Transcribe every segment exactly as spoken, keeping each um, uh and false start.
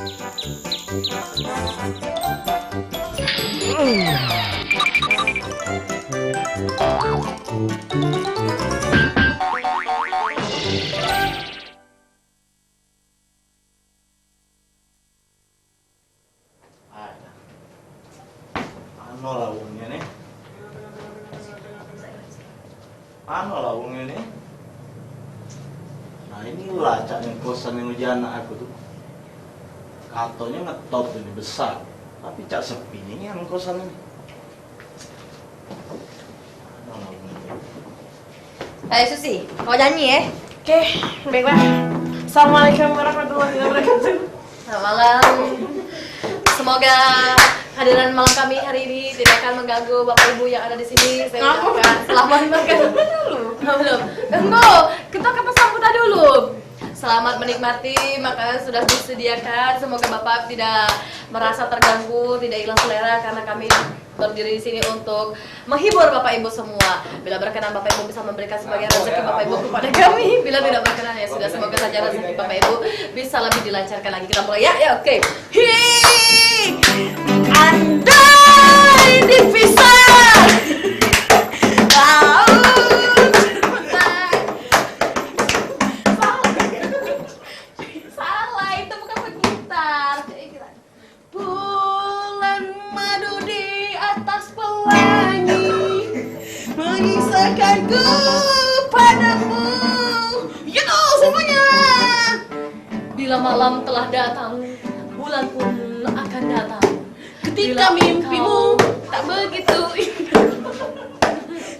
Ado. Mano lah wongnyo ni? Mano lah wongnyo ni? Nah, inilah cak ni kosan yang uji anak aku tu. Katonyo ngetop ini besar, tapi cak sepi ni yang kosan ini. Mano lah wongnyo ni? Eh, Susi, kau nyanyi, eh? Oke, baiklah. Assalamualaikum warahmatullahi wabarakatuh. Selamat malam. Semoga kehadiran malam kami hari ini tidak akan mengganggu Bapak Ibu yang ada di sini. Saya ucapkan selamat makan. Belum. Tunggu, kita kata sambutan dulu. Selamat menikmati makanan sudah disediakan. Semoga Bapak tidak merasa terganggu, tidak hilang selera karena kami berdiri di sini untuk menghibur Bapak Ibu semua. Bila berkenan Bapak Ibu bisa memberikan sebagian rezeki Bapak Ibu kepada kami, bila tidak berkenan ya sudah, semoga saja rezeki Bapak Ibu bisa lebih dilancarkan lagi. Kita mulai ya, ya oke. Hi, andai dipisah. Salah, itu bukan bergitar. Bulan madu di atas pelangi mengisahkanku padamu. Yo, semuanya. Bila malam telah datang, bulan pun akan datang. Ketika mimpimu tak begitu indah,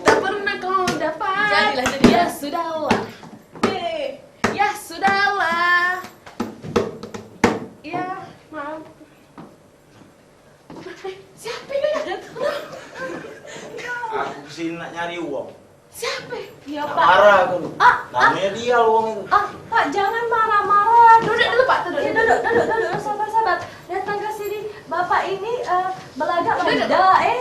tak pernah kau dapat. Jadilah, jadilah. Ya sudahlah. Eh, ya sudahlah. Ya, maaf. Siapa ini? Aku kesini nak nyari uang. Siapa? Ya, nak Pak. Marah aku. Ah, ah. Namanya dia uang itu. Ah, Pak, jangan marah-marah. Duduk dulu, Pak. Duduk, duduk, duduk, duduk. Sabar, sabar. Datang ke sini, Bapak ini eh, belagak. Duduk. Dah, eh.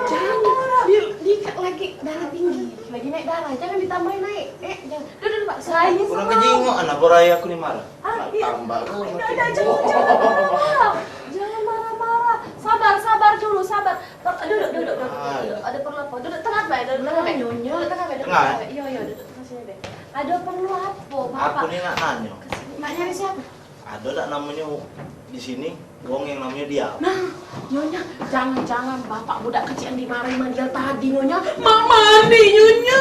Jangan marah. Dia, dia lagi darah tinggi, lagi naik darah. Jangan ditambahin naik. Eh, jangan. Duduk dulu, Pak. Saya kurang kejingokan apa raya aku ni marah. Ah, iya. Tambah lu. Udah, udah, jangan, jangan marah-marah. Jangan marah-marah. Sabar, sabar dulu, sabar. Duduk, duduk, duduk, duduk. Ada perlu apa? Duduk tengah bae, duduk tengah bae. Nyonya. Duduk tengah bae, duduk tengah bae. Iya, iya, duduk tengah sini bae. Ada perlu apa, Bapak? Aku ni nak nanya. Nak nyari siapa? Ada tak namanya di sini wong yang namanya dia? Nah, nyonya, jangan-jangan bapak budak kecil yang dimarahi Mang Dial tadi, nyonya. Mak mandi, nyonya.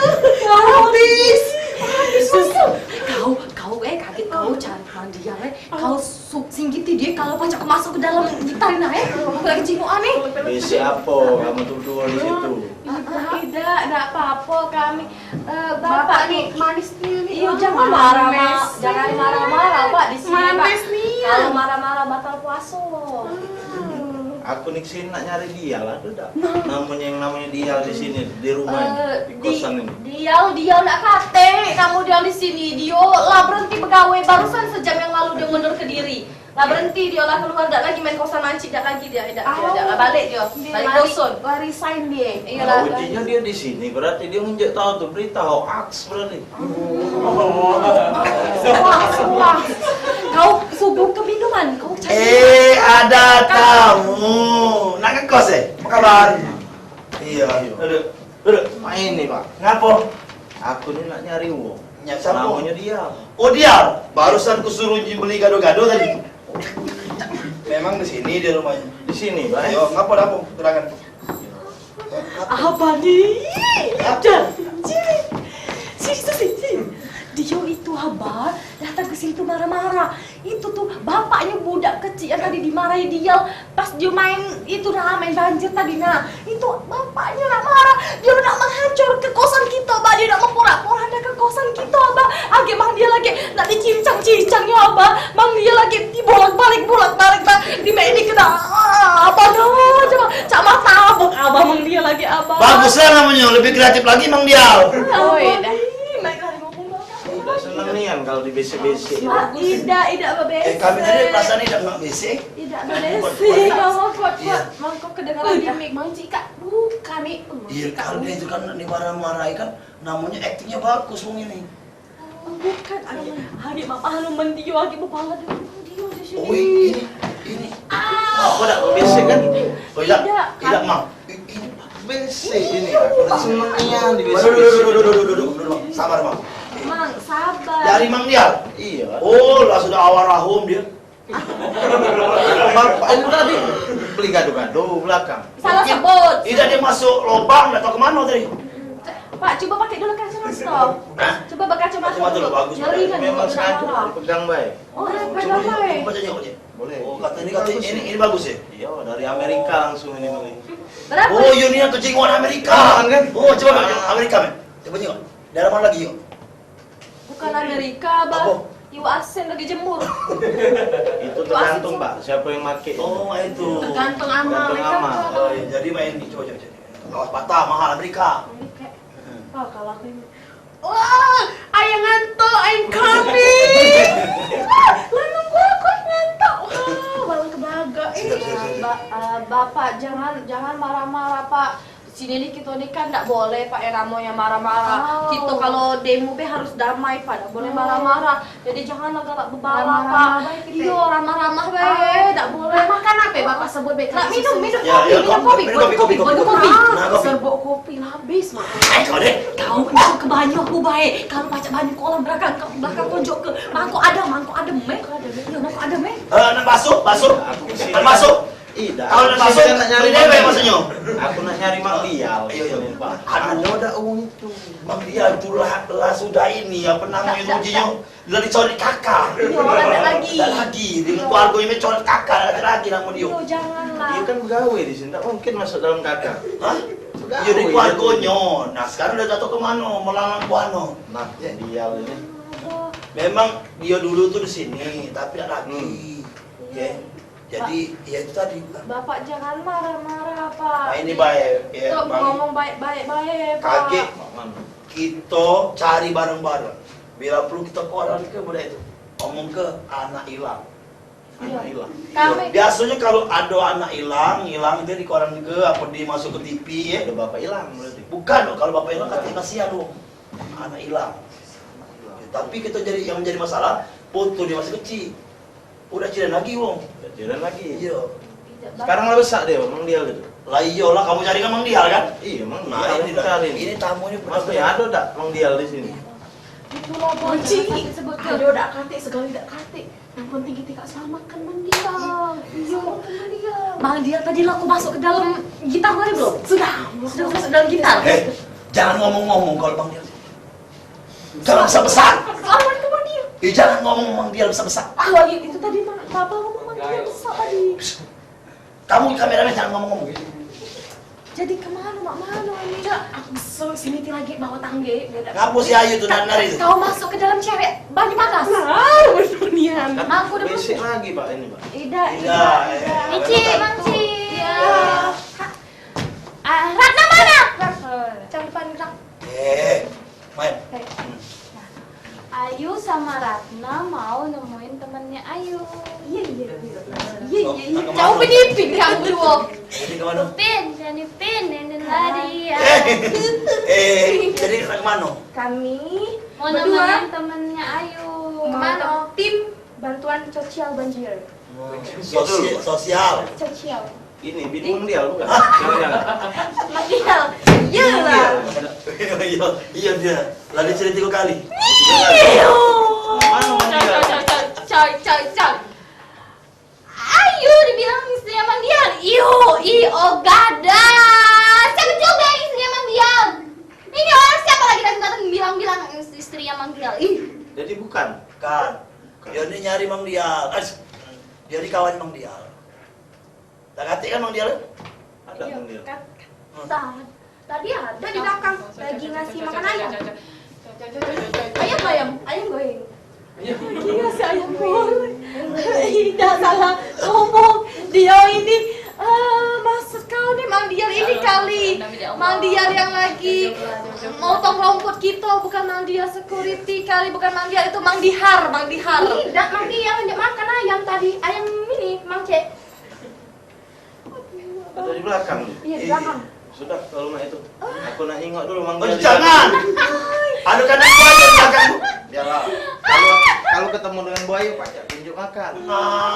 Habis. Habis, nyonya. Kau, kau, eh, kaget kau cari Mang Dial, eh. Kau su-, singgiti dia kalau pacak masuk ke dalam gitar nah, eh. Aku lagi cingok aneh. Bisi apa kamu tuduh di situ? Ibu, idak, dak apa-apa kami. Eh, bapak ni manis ni. Iyo, jangan marah, Mak. Jangan marah-marah, Pak, di sini, Pak. Manis ni. Kalau marah-marah batal puaso. Aku ni kesini nak nyari dia lah, ada dak? Nah. Namanya yang namanya dia di sini, di rumah ini, eh, di kosan ini. Dial, Dial nak kate, kamu Dial di sini. Dio lah berhenti begawe, barusan sejam yang lalu dia mundur ke diri. Lah berhenti dio lah keluar, dak lagi main kosan mancik, dak lagi dia, dak, dak, dak lah balik dio. Balik dusun. Lah resign dia. Iyolah. Nah, ujinya dia di sini, berarti dia nginjak tahu tu berita hoax berarti. Wah, wah. Kau subuh ke minuman, kau cari. Eh, ada tamu. Nak ngekos, eh? Apa kabar? Iya. Duduk. Duduk. Main ni, Pak. Ngapo? Aku ni nak nyari uang. Nyari siapa? Namanya dia. Oh, dia. Barusan kusuruh Ji beli gado-gado tadi. Memang di sini dia rumahnya. Di sini, Pak. Ayo, ngapa dapur? Terangkan. Apa ni? Janji. Sini, sini, sini. Dia itu, Abah, datang ke sini tu marah-marah. Itu tu bapaknya budak kecil yang tadi dimarahi dia. Pas dia main itu nah, main banjir tadi nah. Itu bapaknya nak marah. Dia nak menghancur ke kosan kita, Abah. Dia nak memporak-porandakan kosan kita, Abah. Agek Mang Dial lagi nak dicincang-cincang ya, Abah. Mang Dial lagi dibolak-balik, bolak-balik, Abah. Di mek ini kena, ah, apa dah, coba. Cak mata abang, abang Mang Dial lagi, abang. Baguslah namanya, lebih kreatif lagi Mang Dial. Oi, dah. Dah seneng nian kalau dibesek-besek. Ah, idak, idak bebesek. Eh, kami tadi perasaan idak nak besek. Idak bebesek. Kuat, kuat, kuat. Iya. Mangkok kedengaran di mik, Mang Cik, Kak. Bukan, Mik. Iya, kalau dia itu kan nak dimarah-marahi kan, namanya aktingnya bagus, Mang, ini. Bukan, hari, hari Bapak Hanuman Dio lagi bepala dengan Mang Dio di sini. Oh, Idak, idak, Mang. I-, ini Bang. Besi ini. Seneng nian di Waduh, waduh, waduh, waduh, waduh, waduh, waduh, Mang. Sabar, Mang. Mang, sabar. Dari Mang Dial? Iyo. Oh, lah sudah awarahum dio. Bapak ini tadi beli gado-gado belakang. Salah sebut. Idak, dio masuk lobang, dak tau ke mano tadi. Pak, cuba pakai dulu kacamata. Hah? Cuba berkacamata dulu. Kacamata dulu, bagus. Ngeri kan? Memang sengaja pegang bae. Oh, pegang bae. Cuba, cuba tengok, Cik. Boleh. Oh, kato ini, kato ini, ini bagus ya? Iyo, dari Amerika langsung ini beli. Berapa? Oh, iyo, ni aku jenguk Amerika. Kan, kan? Oh, coba Amerika, men. Coba jenguk. Daerah mana lagi, yuk? Bukan Amerika, Bang. Apa? Iwak asin lagi jemur. Itu tergantung, Pak, siapa yang make. Oh, itu. Tergantung amal. Tergantung amal. Oh, iya. Jadi main ni, coba, coba, coba. Kawas patah, mahal Amerika. Amerika. Hmm. Wah, kalau aku ini. Wah, ayah ngantuk, ayah kami. Wah, lanang gua kuat ngantuk. Wah, balang ke belagak. Siap, siap, siap. Ba-, eh, Bapak, jangan, jangan marah-marah, Pak. Sini ni kito ni kan dak boleh, Pak, yang namonyo marah-marah. Oh. Kito kalau demo be harus damai, Pak, dak boleh marah-marah. Jadi janganlah galak bebala, Pak. Ramah-ramah bae kito. Iyo, ramah-ramah bae, dak boleh. Makan ape Bapak sebut be? Nak minum, minum kopi, minum kopi, kopi, kopi, kopi. Nah, kopi. Serbuk kopi lah habis, Mak. Eh, kau deh. Kau nak ke banyu aku bae. Kalau pacak banyu kolam belakang, belakang konjok ke. Mangkok ada, mangkok ada, meh. Iyo, mangkok ada, meh. Eh, nak basuh, basuh. Nak basuh. Ih, dah. Kau nak masuk, nak nyari beli dewek maksudnyo? Aku nak nyari Mang Dial. Iyo, iyo. Aduh, ado dak wong itu. Mang Dial tu lah, lah sudah ini, apo namonyo tu, Jinyo? Lah dicoret kakak. Iyo, dak lagi. Dak lagi. Di keluargo ini coret kakak, dak lagi namo dio. Iyo, janganlah. Dio kan begawe di sini, dak mungkin masuk dalam kakak. Hah? Begawe. Iyo, di keluargonyo. Nah, sekarang dah dak tau ke mano, melalang buana. Nah, Dial ini. Memang dio dulu tu di sini, tapi dak lagi. Hmm. Oke. Jadi, ya itu tadi. Bapak jangan marah-marah, Pak. Nah, ini bae, ya, Bang. Ngomong baik-baik bae, Pak. Kagek, kito cari bareng-bareng. Bila perlu kito koran ke budak itu. Ngomong ke anak ilang. Anak ilang. Kami biasonyo kalau ado anak ilang, ilang itu di koran ke, apo di masuk ke T V, ya. Ado bapak ilang berarti. Bukan, kalau bapak ilang kato kasihan, wong. Anak ilang. Ya, tapi kito jadi, yang menjadi masalah, foto dia masih kecil. Udah jalan lagi, wong. Udah jalan lagi. Iyo. Sekarang lah besak dio, Mang Dial itu. Lah iyolah, kamu cari kan Mang Dial kan? Iyo, Mang Dial. Nah, ini dah. Ini tamunyo. Maksudnyo ado dak Mang Dial di sini? Itulah, Bang. Kunci. Ado dak katik, sekali dak katik. Yang penting kito kak selamatkan Mang Dial. Iyo. Selamatkan Mang Dial. Mang Dial tadi lah aku masuk ke dalam gitar tadi belum? Sudah. Sudah masuk dalam gitar. Eh, jangan ngomong-ngomong kalau Mang Dial. Jangan besar-besar. Selamat ke Mang Dial. Eh, jangan ngomong Mang Dial besar-besar. Ah, lagi itu tadi Mang, Papa ngomong Mang Dial besar tadi. Kamu kameramen jangan ngomong-ngomong. Jadi kemano, Mak, mano ini? Cak, aku besok sini ti lagi bawa tangge, biar dak. Ngapo si Ayu tu nak nari tu? Kau masuk ke dalam cewek, banyu panas. Nah, bener nian. Aku udah besok lagi, Pak, ini, Pak. Idak, idak, idak. Mici, Mang Ci. Iya. Ah, Ratna mana? Cari Pak Ratna. Eh, main. Eh. Hmm. Ayu sama Ratna mau nemuin temennya Ayu. Iya, iya, iya. Iya, iya, iya. Jauh penipin kamu berdua. Jadi kemana? Upin, Upin, Ninin lari. Eh, eh, jadi nak kemana? Kami mau nemuin temennya Ayu. Kemana? Tim bantuan sosial banjir. Sosial, sosial. Sosial. Ini, bini Mang Dial bukan? Mang Dial. Iyalah. Iya, iya dia. Lah dia cerita tiga kali. Iyo. Mana Mang Dial? Coy, coy, coy, coy, coy. Ayu dibilang istrinya Mang Dial. Iyo, i, oh, gada. Siapa juga yang istrinya Mang Dial? Ini orang siapa lagi datang-datang bilang-bilang istrinya Mang Dial? Ih. Jadi bukan? Bukan. Dia ni nyari Mang Dial. Eh, dia ni kawan Mang Dial. Dak katik kan Mang Dial? Ada Mang Dial. Tadi ada di belakang lagi ngasih makan ayam. Ayam, ayam, ayam goreng. Iya, si ayam goreng. Tidak salah ngomong. Dia ini, eh, maksud kau ni Mang Dial ini kali. Mang Dial yang lagi motong rumput kita, bukan Mang Dial security kali, bukan Mang Dial, itu Mang Dihar, Mang Dihar. Tidak, Mang Dial yang makan ayam tadi. Ayam ini, Mang Cek. Ada di belakang. Iya, di belakang. Sudah, kalau mak itu. Aku nak ingok dulu Mang Dial. Jangan. Ada kandang buaya di belakang. Biarlah. Kalau, kalau ketemu dengan buaya, pacak tunjuk makan. Nah,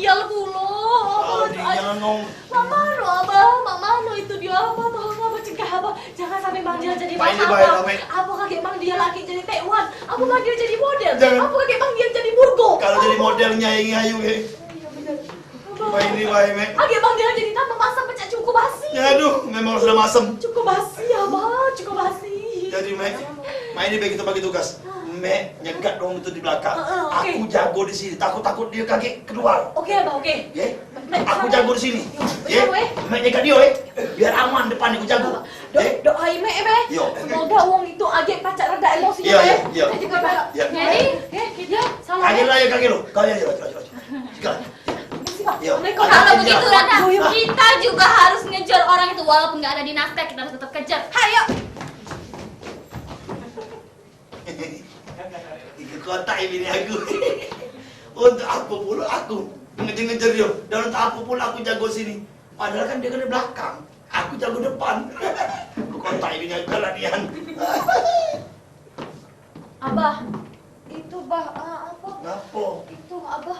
Dial pulo. Kau ni jangan ngomong. Mak mano, Abah? Mak mano itu dio, Abah? Tolong Abah cegah, Abah. Jangan sampai Mang Dial jadi macam apa. Apa kagek Mang Dial lagi jadi tekwan? Apa Mang Dial jadi model? Apa kagek Mang Dial jadi burgo? Kalau jadi model Nyai Ayu, eh. Iya, bener. Bae ni, bae, Mek. Agek Bang Dial jadi tambah masam pecak cukup basi. Ya, aduh, memang sudah masem. Cukup basi, Abah, cukup basi. Jadi, Mek, Mek ni bagi tu bagi tugas. Mek nyegat dong tu di belakang. Heeh, oke. Aku jago di sini, takut-takut dia kagek keluar. Oke, Abah, oke. Ye? Aku jago di sini. Ye? Mek nyegat dia, eh. Biar aman depan aku jago. Doai Mek, eh, Mek. Yo. Semoga wong itu agek pacak reda emosi, eh. Iya, iya. Jadi, eh, ya, salam. Agek lah ya, kagek lo. Kau ya, ya, ya, ya. Kalau begitu, Rada, kita juga harus ngejar orang itu walaupun nggak ada di naskah, kita harus tetap kejar. Hayo. Tiga kotak ini bini aku. Untuk apa pula aku ngejar-ngejar dia? Dan untuk apa pula aku jago sini? Padahal kan dia kena belakang. Aku jago depan. Aku kotak ini bini aku kalau nian. Abah, itu, Bah, ah, apa? Ngapa? Itu, Abah.